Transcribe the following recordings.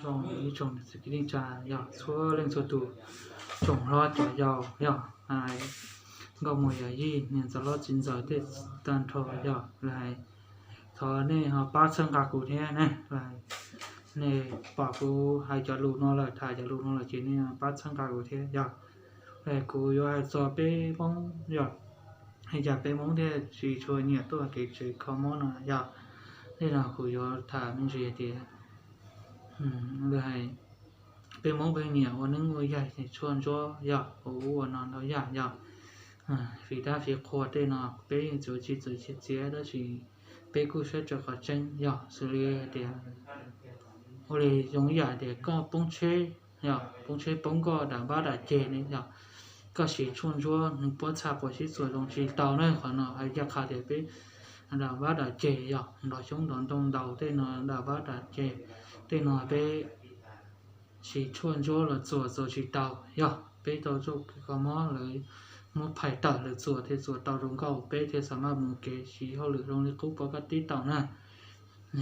Zoo ib tsoom niam txiv kwv tij neej tsa yog txhua leej txhua tus, tsoom hlob cov yau yog hais nkauj muam yawm yij niam ntxawm hlob txiv ntxawm tej tag nrho yog lais, thov nej ho pab txhawb nqa kuv thiab ne. Nej pom kuv hais cov lus no lawm, tham cov lus no lawm ces nej pab txhawb nqa kuv thiab yog. Kuv yuav hais txog peb Hmoob yog, li cas peb Hmoob thiaj tsis tshua nyiam tuaj kev tsev kho mob no yog. Tej no kuv yuav tham me ntsis tias hais peb Hmoob peb nyiam ua neeb ua yaig tshuaj ntsuab yog, ua ub ua no ntau yam yog. Fiv dab fiv qhua tej no peb yeej txwv tsis txwv txiav txiav, tab sis peb kuj saib raws qhov tseeb yog, xws li hais tias ua li zoo ib yam tias koj poob tsheb, yog poob tsheb poob nkoj dam npab dam ceg ne yog, koj siv tshuaj ntsuab nws puab txha puas sib txuas zoo tsis tau ne. Qhov no hais ncaj qha tias peb dam npab dam ceg yog nrov xyoob nrov ntoo ntaus tej no dam npab dam ceg, tej no peb siv tshuaj ntsuab los txuas txuas tsis tau yog. Peb tau tuaj kho mob lawv muab phais tawm lawv txuas thiaj txuas tau zoo nkauj, peb thiaj xam maj mus kev siv hauj lwm zoo li qub pov koj tib tau na.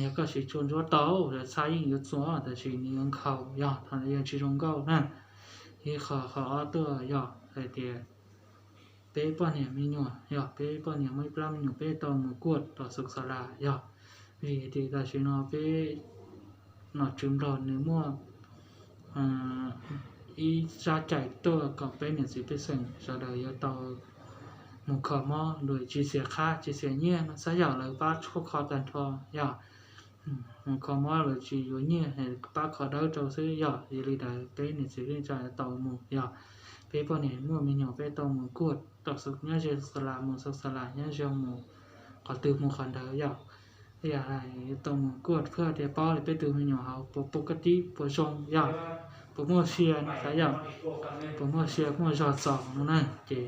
Yog koj siv tshuaj ntsuab tau, lawv txha yeej yuav txuas tab sis nws yuav nkhaus yog, thaum ntawd yeej tsis zoo nkauj na. Ib qho, qhov ob tuaj yog hais tias peb poj niam me nyuam yog, peb poj niam muaj ib plab me nyuam peb tau mus kuaj tom xus xa las yog. Vim tias tam sim no peb nom tswv Nplog nws muaj ib sab cai tuaj kom peb niam txiv pej xeem sawv daws yuav tau mus kho mob lawm tsis xiam qab tsis xiam nyiaj no, xav yog lawv pab tshuaj kho tag nrho yog. Mus kho mob lawv tsis yuav nyiaj, pab kho dawb rau xwb yog. Yog li ntawd peb niam txiv pej xeem tau mus yog. Peb poj niam muaj me nyuam peb tau mus kuaj tom xus, nyob ze xus xa las mus xus xa las, nyob ze mus qhov twg mus qhov ntawd yog. Yog hais tau mus kuaj thiaj tias paub li peb tug me nyuam hauv puas pub kab tib puas zoo yog, puas muaj sia no xav yog, puas muaj sia muaj zog txaus no na, ces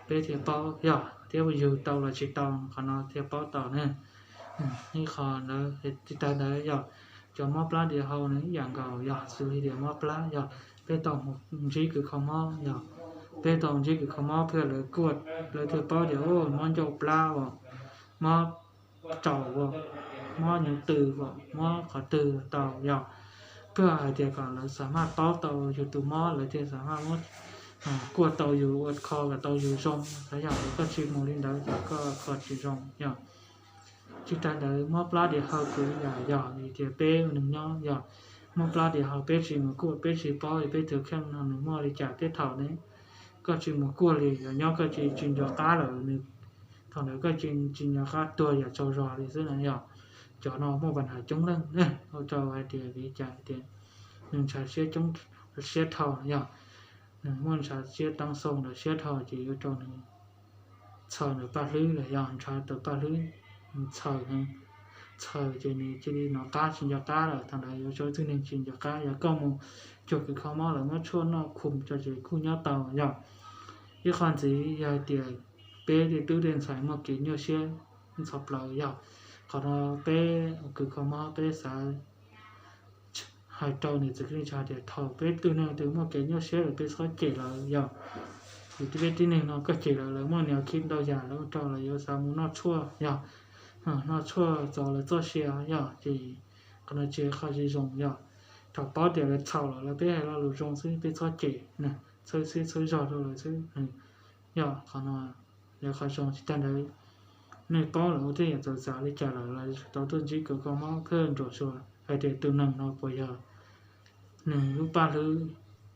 peb thiaj paub yog thiab puas yug tau los tsis tau, qhov no thiaj paub tau na. Ib qho ntawd, tsis tas ntawd yog cov mob plab diav hau nws ib yam nkaus yog, xws li tias mob plab yog peb tau mus ntsib kws kho mob yog, peb tau ntsib kws kho mob thiaj lawv kuaj, lawv thiaj paub tias mob ncauj plab as, mob tsaus as, mob nyuv tws as, mob qhov twg tau yog, thiaj hais tias kom lawv xam maj paub tau yus tus mob lawv thiaj xam maj muab kuaj tau yus ua kho kom tau yus zoo. Xav yog lawv koj tsis mus li ntawd ces koj kho tsis zoo yog. Tsis tas ntawd mob plab diav hau kuj ib yam yog, vim tias peb ua neeg nyob yog mob plab diav hau peb tsis mus kuaj peb tsis paub li peb tus kheej no nws muaj li cas tej thaum ne, koj tsis mus kuaj li yog nyob koj tsis tsis nco qab lawm nws, thaum ntawd koj tsis tsis nco qab tuag yam tsaug zog li xwb na yog. Cov no muaj pab hais coob leej ua rau hais tias vim cas tias nws ntshav siab coob siab dhau yog, nws muaj ntshav siab teeb xoo ntawd siab dhau ces ua rau nws txhaws ntawm paj hlwb los yog ntshav ntawm paj hlwb txhaws, txhaws ces nws cia li nov qab tsis nco qab lawm. Thaum ntawd yuav tso ib tug neeg tsis nco qab, yog koj mus cuag kws kho mob lawv muab tshuaj noj khum tso ces kuj nyob tau yog. Ib qho ntxiv yog hais tias peb tej tub tej ntxhais muaj kev nyuaj siab ntxhov plawv yog, qhov no peb kws kho mob peb xav hais rau niam txiv kwv tij neej tsa tias thaum peb tug neeg twg muaj kev nyuaj siab lawm peb txhob cem lawv yog. Vim peb tib neeg no koj cem lawv, lawv muaj niam khib ntau yam lawv ua rau lawv yuav xav mus noj tshuaj yog, noj tshuaj txaus lawv txoj sia yog ces qhov no tsis yog qhov zoo yog. Thaum paub tias lawv txhaum lawm los peb hais lo lus zoo xwb, peb txhob cem, txhawb xib txhawb zog rau lawv xwb. Yog qhov no yog qhov zoo. Tsis tas ntawd nej paub lawm ua tej yam txawv txav li cas lawm los tau tuaj ntsib kws kho mob thiaj nruam xyuas hais tias tus neeg no puas yog nws lub paj hlwb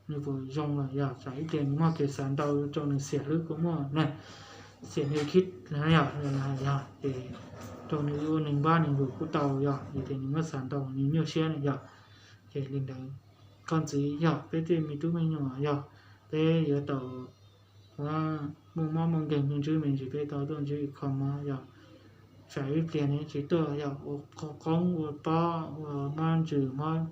nws puas zoo los yog tsam ib pliag nws muaj kev xav ntau rau nws xiam hlwb kuj muaj na, xiam nws khib yog, yog ces rau nws ua neeg npab neeg lus kuj tau yog, vim tias nws muab xav ntau nws nyuaj siab na yog. Ces li ntawd, qhov ntxiv yog peb tej me tub me nyuam yog peb yuav tau muaj mob muaj nkeeg me ntsis me ntsis peb tau tuaj ntsib kho mob yog, tsam ib pliag ne tsis tuaj yog ua qoob ua pob ua mob ntsws mob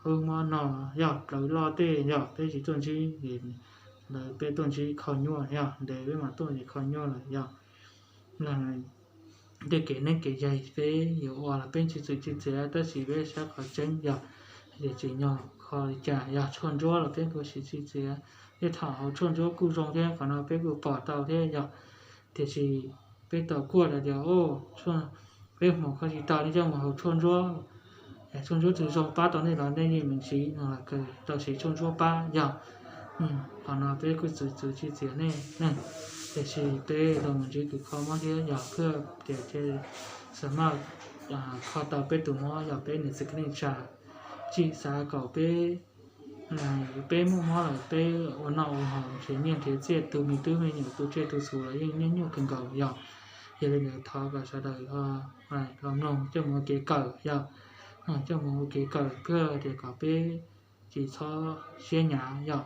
hub mob no yog plawv loj tej yog peb tsis tuaj ntsib, ntawd peb tuaj ntsib kho nyuaj yog ntev peb mam tuaj ces kho nyuaj lawm yog. Tej kev neeb kev yaig peb yuav ua los peb tsis txwv tsis txiav tab sis peb saib qhov tseeb yog, yog tsim nyog kho li cas yog tshuaj ntsuab los peb kuj tsis txwv txiav. Tej thaum hauv tshuaj ntsuab kuj zoo thiab qhov no peb kuj pom tau thiab yog, tiam sis peb tau kuaj lawm tias peb hmoov kho tsis tau li coj mus hauv tshuaj ntsuab Tshuaj ntsuab tsis zoo pab tau nej los nej yeej meem siv no los kawg tau siv tshuaj ntsuab pab yog. Qhov no peb kuj txwv txwv tsis txiav nej ne, tiam sis peb los mus ntsib kws kho mob thiab yog pliag tias ces xa maj kho tau peb tus mob yog peb niam txiv kwv tij neej tsa. Tsis xav kom peb, peb muaj mob lawm peb ua noj ua haus nrhiav nyiaj nrhiav txiaj tu me tub me nyuam tu tsiaj tu txhu los yeej nyuaj nyuaj kawg nkaus yog. Yog li ntawd thov kom sawv daws los mloog coj mus ua kev kawm yog, coj mus ua kev kawm pliag tias kom peb tsis txhob siab hnyav yog.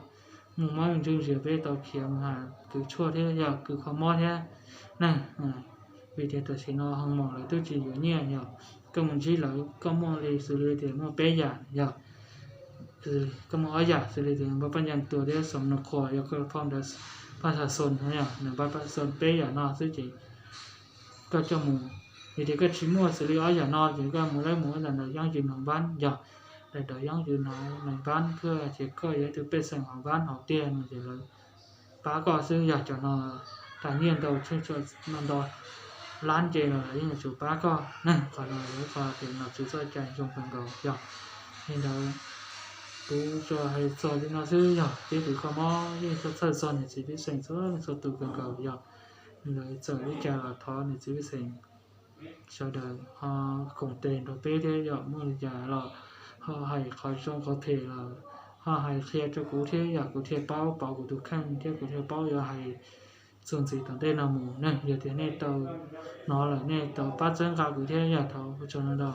Muaj mob ntsuj zias peb tau khiav mus has kws tshuaj thiab yog kws kho mob thiab ne. Vim tias tam sim no hoo maum lawv twb tsis yuav nyiaj yog, koj mus ntsib lawv koj muaj li xws li tias muaj peb yam yog, koj muaj ob yam xws li tias npaj paj ncees tuas thiab xoom no qhuas yog koj phau ntawv paj xa xoos, nws npaj paj xoos peb yam no xwb ces koj coj mus. Vim tias koj tsis muaj xws li ob yam no ces koj mus lawv mus ua ntawm daws yeeb yws no npab yog, daws daws yeeb yws no npab thiab ces koj yog ib tug pej xeem hauv npab hauv tiag no ces lawv pab koj xwb yog cov no tas nyiaj ntau tsheb no ntau lab nce los yeej yuav tsum pab koj ne. Qhov no yog qhov tias nom tswv txoj cai zoo kawg nkaus yog. Li ntawd kuv tsuas hais txog li no xwb yog peb kws kho mob yeej txhawj txog niam txiv pej xeem txhua leej txhua tus kawg nkaus yog. Li ntawd txawm li cas los thov niam txiv pej xeem sawv daws ho koom tes nrog peb thiab yog muaj li cas los ho hais qhov zoo qhov phem los ho hais qhia rau kuv thiab yog kuv thiaj paub pauv kuv tus kheej thiab kuv thiaj paub yuav hais txuas ntxiv tom ntej no mus ne. Yog tias nej tau hnov lawm nej tau pab txhawb nqa kuv thiab yog thov ua tsaug ntau.